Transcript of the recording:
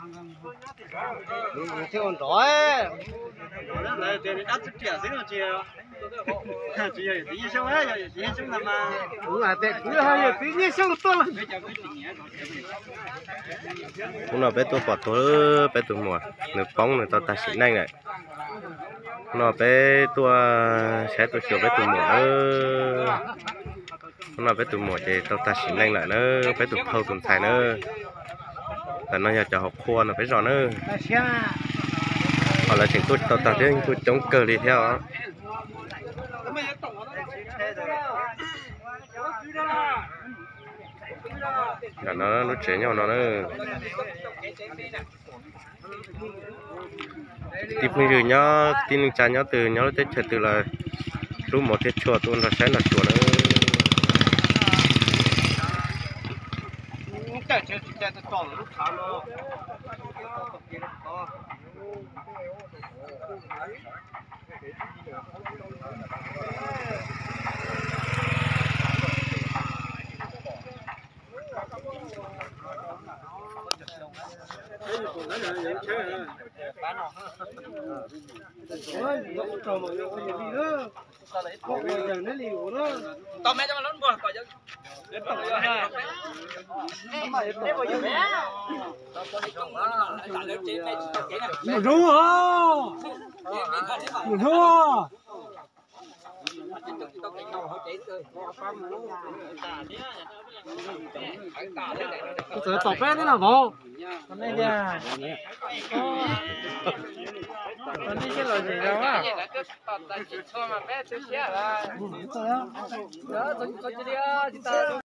Thiab ua nrov. Hnub no peb tuaj pom tuag peb tus muam, nws poob nws tau tag sim neej lawm. Hnub no peb tuaj saib tuaj xyuas peb tus muam na. Hnub no peb tus muam ces tau tag sim neej lawm na, peb tus phauj tus ntxhais na. Ntawm no yog cov hauv qhua no peb zos na. Ho lawv tseem tuaj tau tag thiab, tuaj coob kawg li thiab os. Ntawm no lub tsev nyob no na. Kwv tij phooj ywg nyob, kwv tij neej tsa nyob twg, nyob lub teb chaws twg los hlub mov thiab tshua tuaj nrog saib nrog xyuas na. Mus zoo, mus zoo. Kuv txawm tom peb thiab no vauv. Tom nej los zem zoo.